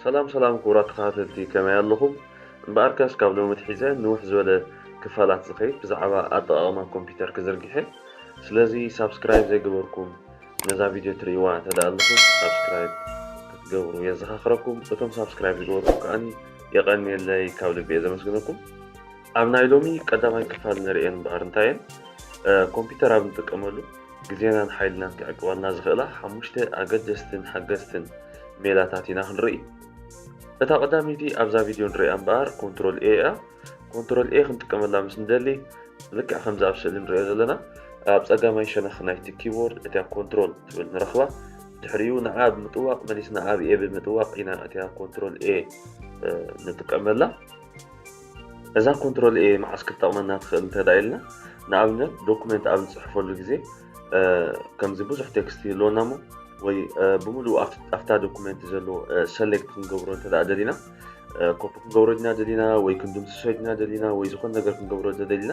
ሰላም ሰላም ክቡራት ተኸታተልቲ፣ ከመይ ኣለኹም? እምበኣርከስ ካብ ሎሚ ኣትሒዘ ንውሕ ዝበለ ክፋላት ዝኸይድ ብዛዕባ ኣጠቓቕማ ኮምፒውተር ክዝርግሕ እየ። ስለዚ ሳብስክራይብ ዘይገበርኩም ነዛ ቪድዮ ትርእይዋ እንተ ደኣ ኣለኹም ሳብስክራይብ ክትገብሩ የዘኻኽረኩም። እቶም ሳብስክራይብ ዝገበርኩም ከኣኒ የቐንየለይ፣ ካብ ልቢ እየ ዘመስግነኩም። ኣብ ናይ ሎሚ ቀዳማይ ክፋል ንርእየን እምበኣር እንታይ እየን? እ፣ ኮምፒውተር ኣብ ንጥቀመሉ ግዜናን ሓይልናን ክዕቅባልና ዝኽእላ ሓሙሽተ ኣገደስትን ሓገዝትን ሜላታት ኢና ክንርኢ። እታ ቀዳመይቲ ኣብዛ ቪድዮ ንሪኣ እምበኣር ኮንትሮል ኤ እያ። ኮንትሮል ኤ ክንጥቀመላ ምስ ንደሊ፣ ልክዕ ከምዚ ኣብ ስእሊ ንሪኦ ዘለና፣ ኣብ ጸጋማይ ሸነኽ ናይቲ ኪቦርድ እቲኣ ኮንትሮል ትብል ንረኽባ። ድሕሪኡ ንዓ ብምጥዋቕ፣ መሊስና ኣብ ኤ ብምጥዋቕ ኢና እቲኣ ኮንትሮል ኤ፣ እ፣ ንጥቀመላ። እዛ ኮንትሮል ኤ መዓስ ክትጠቕመና ትኽእል እንተ ደኣ ኢልና፣ ንኣብነት ዶኩመንት ኣብ ንጽሕፈሉ ግዜ፣ እ፣ ከምዚ ብዙሕ ቴክስት ይህልወና እሞ፣ ወይ፣ እ፣ ብምሉኡ ኣብቲ፣ ኣብታ ዶኩመንት ዘሎ፣ እ፣ ሰሌክት ክንገብሮ እንተ ደኣ ደሊና፣ እ፣ ኮፒ ክንገብሮ ዲና ደሊና፣ ወይ ክንድምስሶ ዲና ደሊና፣ ወይ ዝኾነ ነገር ክንገብሮ እንተ ደሊና፣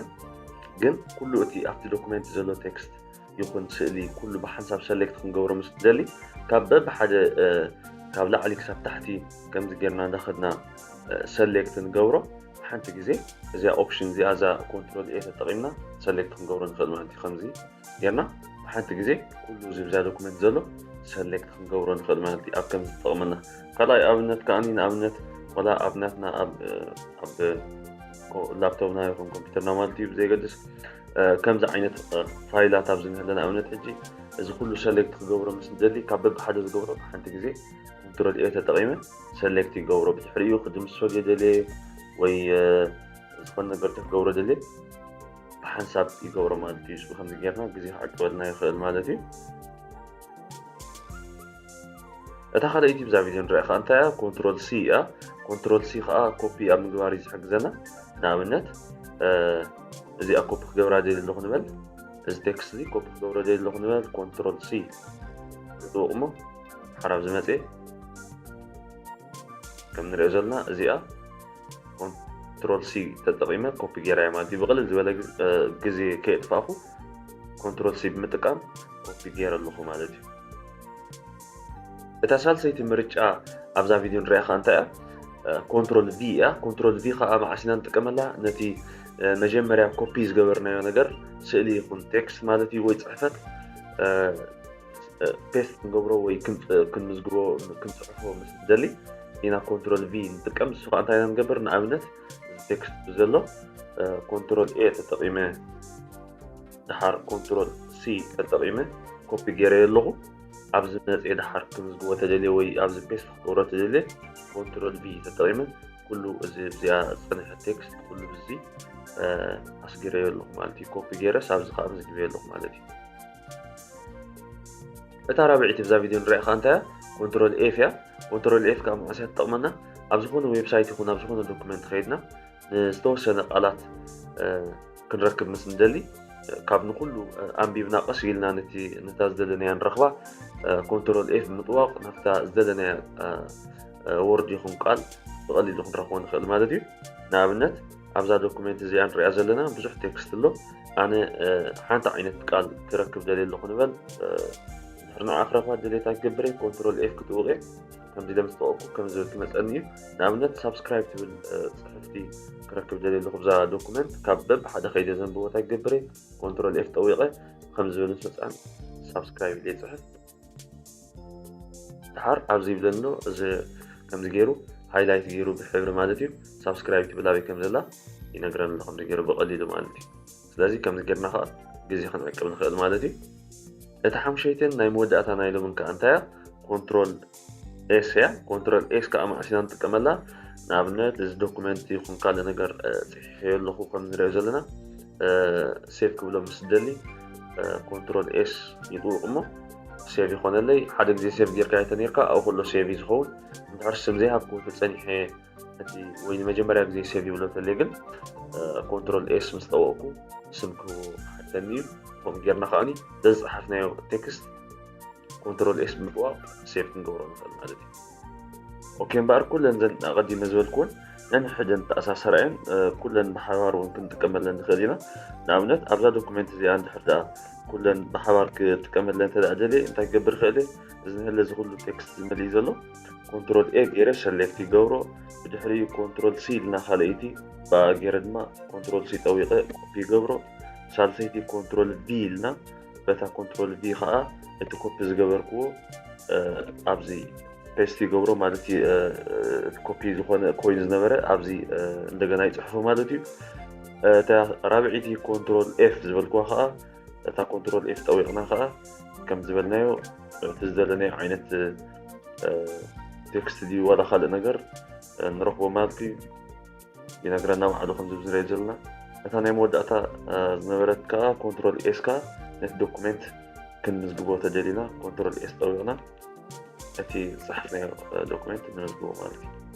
ግን ኩሉ እቲ ኣብቲ ዶኩመንት ዘሎ ቴክስት ይኹን ስእሊ ኩሉ ብሓንሳብ ሰሌክት ክንገብሮ ምስ ንደሊ፣ ካብ በብሓደ፣ እ፣ ካብ ላዕሊ ክሳብ ታሕቲ ከምዚ ጌርና እንዳኸድና፣ እ፣ ሰሌክት ንገብሮ። ሓንቲ ግዜ እዚኣ ኦፕሽን እዚኣ፣ እዛ ኮንትሮል ኤ ተጠቒምና ሰሌክት ክንገብሮ ንኽእል ማለት እዩ። ከምዚ ጌርና ብሓንቲ ግዜ ኩሉ እዚ ብዛ ዶኩመንት ዘሎ ሰሌክት ክንገብሮ ንኽእል ማለት እዩ፣ ኣብ ከምዚ ዝጠቕመና። ካልኣይ ኣብነት ከኣኒ፣ ንኣብነት፣ ወላ ኣብ ናትና ኣብ፣ እ፣ ኣብ ኮ-፣ ላፕቶፕና ይኹን ኮምፒውተርና ማለት እዩ፣ ብዘየገድስ፣ እ፣ ከምዚ ዓይነት፣ እ፣ ፋይላት ኣብዚ ንህለ፣ ንኣብነት፣ ሕጂ እዚ ኩሉ ሰሌክት ክገብሮ ምስ ንደሊ፣ ካብ በብሓደ ዝገብሮ ብሓንቲ ግዜ ኮንትሮል ኤ ተጠቒመ ሰሌክት ይገብሮ። ብድሕሪኡ ክድምስሶ ድየ ደልየ ወይ፣ እ፣ ዝኾነ ነገር ክገብሮ ደልየ፣ ብሓንሳብ ይገብሮ ማለት እዩ። ከምዚ ጌርና ግዜ ክዕቅበልና ይኽእል ማለት እዩ። እታ ካልኣይቲ ብዛ ቪድዮ ንሪኣ ከኣ እንታይ እያ? ኮንትሮል ሲ እያ። ኮንትሮል ሲ ከኣ ኮፒ ኣብ ምግባር እዩ ዝሕግዘና። ንኣብነት፣ እ፣ እዚኣ ኮፒ ክገብራ ደልየ ኣለኹ ንበል። እዚ ቴክስት እዚ ኮፒ ክገብሮ ደልየ ኣለኹ ንበል። ኮንትሮል ሲ ክጥውቕ እሞ ሓራብ ዝመጽእ ከም ንሪኦ ዘለና እዚኣ ኮንትሮል ሲ ተጠቒመ ኮፒ ጌራ እየ ማለት እዩ። ብቕልል ዝበለ ግ-፣ እ፣ ግዜ ከየጥፋእኹ ኮንትሮል ሲ ብምጥቃም ኮፒ ጌረ ኣለኹ ማለት እዩ። እታ ሳልሰይቲ ምርጫ ኣብዛ ቪድዮ ንሪኣ ከኣ እንታይ እያ? እ፣ ኮንትሮል ቪ እያ። ኮንትሮል ቪ ከኣ መዓስ ኢና ንጥቀመላ? ነቲ፣ እ፣ መጀመርያ ኮፒ ዝገበርናዮ ነገር፣ ስእሊ ይኹን ቴክስት ማለት እዩ፣ ወይ ጽሕፈት፣ እ፣ እ፣ ፔስት ክንገብሮ ወይ ክንጽ-፣ ክንምዝግቦ፣ ክንጽሕፎ ምስ ንደሊ ኢና ኮንትሮል ቪ ንጥቀም። ንሱ ከኣ እንታይ ኢና ንገብር? ንኣብነት፣ እዚ ቴክስት ዘሎ፣ እ፣ ኮንትሮል ኤ ተጠቒመ፣ ደሓር ኮንትሮል ሲ ተጠቒመ ኮፒ ገይረዮ ኣለኹ። ኣብዚ መጽኤ ደሓር ክምዝግቦ ተደልየ ወይ ኣብዚ ፔስት ክገብሮ ተደልየ፣ ኮንትሮል ቪ ተጠቒመ ኩሉ እዚ፣ እዚኣ ዝጸንሐ ቴክስት ኩሉ ብዚ፣ እ፣ ኣስጊረዮ ኣለኹ ማለት እዩ። ኮፒ ገይረስ ኣብዚ ከኣ መዝግበዮ ኣለኹ ማለት እዩ። እታ ራብዐይቲ ብዛ ቪድዮ ንሪኣ ከኣ እንታይ እያ? ኮንትሮል ኤፍ እያ። ኮንትሮል ኤፍ ከኣ መዓስ እያ ትጠቕመና? ኣብ ዝኾነ ዌብሳይት ይኹን ኣብ ዝኾነ ዶኩመንት ከይድና ንዝተወሰነ ቃላት፣ እ፣ ክንረክብ ምስ ንደሊ፣ እ፣ ካብ ንኹሉ፣ እ፣ ኣንቢብና ቀስ ኢልና ነቲ፣ ነታ ዝደለናያ ንረኽባ፣ እ፣ ኮንትሮል ኤፍ ብምጥዋቕ ናብታ ዝደለናያ፣ እ፣ እ፣ ወርድ ይኹን ቃል ብቐሊሉ ክንረኽቦ ንኽእል ማለት እዩ። ንኣብነት፣ ኣብዛ ዶኩመንት እዚኣ ንሪኣ ዘለና ብዙሕ ቴክስት ኣሎ። ኣነ፣ እ፣ ሓንቲ ዓይነት ቃል ክረክብ ደልየ ኣለኹ ንበል። እ፣ እንድሕር ንዓ ክረኽባ ድሌት ኣይክገብር እየ፣ ኮንትሮል ኤፍ ክጥውቕ እየ። ከምዚ ኢለ ምስ ጠወቕኩ ከምዚ ዝብል ክመጸኒ እዩ። ንኣብነት ሳብስክራይብ ትብል፣ እ፣ ጽሕፍቲ ክረክብ ደልየ ኣለኹ ብዛ ዶኩመንት። ካብ በብሓደ ከይደ ዘንብቦ እንታይ ክገብር እየ? ኮንትሮል ኤፍ ጠዊቐ ከምዚ ዝብል ምስ መጽኣኒ ሳብስክራይብ ኢለ ይጽሕፍ። ደሓር ኣብዚ ይብለኒ ኣሎ፣ እዚ ከምዚ ገይሩ ሃይላይት ገይሩ ብሕብሪ ማለት እዩ። ሳብስክራይብ ትብል ኣበይ ከም ዘላ ይነግረኒ ኣሎ፣ ከምዚ ገይሩ ብቐሊሉ ማለት እዩ። ስለዚ ከምዚ ጌርና ከኣ ግዜ ክንዕቅብ ንኽእል ማለት እዩ። እታ ሓምሸይትን ናይ መወዳእታ ናይ ሎምን ከኣ እንታይ እያ? ኮንትሮል ኤስ እያ። ኮንትሮል ኤስ ከኣ መዓስ ኢና ንጥቀመላ? ንኣብነት፣ እዚ ዶኩመንት ይኹን ካልእ ነገር፣ እ፣ ጽሒፈዮ ኣለኹ ከም ንሪኦ ዘለና፣ እ፣ ሴቭ ክብሎ ምስ ዝደሊ፣ እ፣ ኮንትሮል ኤስ ይጥውቕ እሞ ሴቭ ይኾነለይ። ሓደ ግዜ ሴቭ ጌርካዮ ተኔርካ፣ ኣብኡ ከሎ ሴቭ እዩ ዝኸውን። እንድሕር ስም ዘይሃብኩ ተጸኒሐ፣ እቲ ወይ ንመጀመርያ ግዜ ሴቭ ይብሎ ተለየ ግን፣ እ፣ ኮንትሮል ኤስ ምስ ጠወቕኩ ስም ክህቦ ክሓተኒ እዩ። ከምኡ ጌርና ከኣኒ ዘዝጸሓፍናዮ ቴክስት ኮንትሮል ኤስ ብምጥዋቕ ሴቭ ክንገብሮ ንኽእል ማለት እዩ። ኦኬ፣ እምበኣር ኩለን ዘን ኣቐዲመ ዝበልኩወን ነንሕደን ተኣሳሰራ እየን። እ፣ ኩለን ብሓባር እውን ክንጥቀመለን ንኽእል ኢና። ንኣብነት፣ ኣብዛ ዶኩመንት እዚኣ እንድሕር ደኣ ኩለን ብሓባር ክጥቀመለን እንተ ደኣ ደልየ፣ እንታይ ክገብር ይኽእል እየ? እዚ ንህለ እዚ ኩሉ ቴክስት ዝመልእ ዘሎ፣ ኮንትሮል A ገይረ ሰሌክት ይገብሮ። ብድሕሪኡ ኮንትሮል C ኢልና ካልኣይቲ ብኣ ገይረ ድማ ኮንትሮል C ጠዊቐ ኮፒ ይገብሮ። ሳልሰይቲ ኮንትሮል V ኢልና በታ ኮንትሮል V ከዓ እቲ ኮፒ ዝገበርክዎ ኣብዚ ፔስት ይገብሮ ማለት እዩ። እቲ ኮፒ ዝኾነ ኮይን ዝነበረ ኣብዚ እንደገና ይፅሕፎ ማለት እዩ። እታ ራብዒቲ ኮንትሮል F ዝበልክዋ ከዓ እታ ኮንትሮል F ጠዊቕና ከዓ ከም ዝበልናዮ እቲ ዝደለናዮ ዓይነት ቴክስት ድዩ ዋላ ካልእ ነገር ንረኽቦ ማለት እዩ። ይነግረና ባዕሉ ከምዚ ዝረዩ ዘለና። እታ ናይ መወዳእታ ዝነበረት ከዓ ኮንትሮል S ከዓ ነቲ ዶኩሜንት ክንምዝግቦ ተደሊና ኮንትሮል S ጠዊቕና እቲ ዝፀሓፍናዮ ዶኩሜንት ንምዝግቦ ማለት እዩ።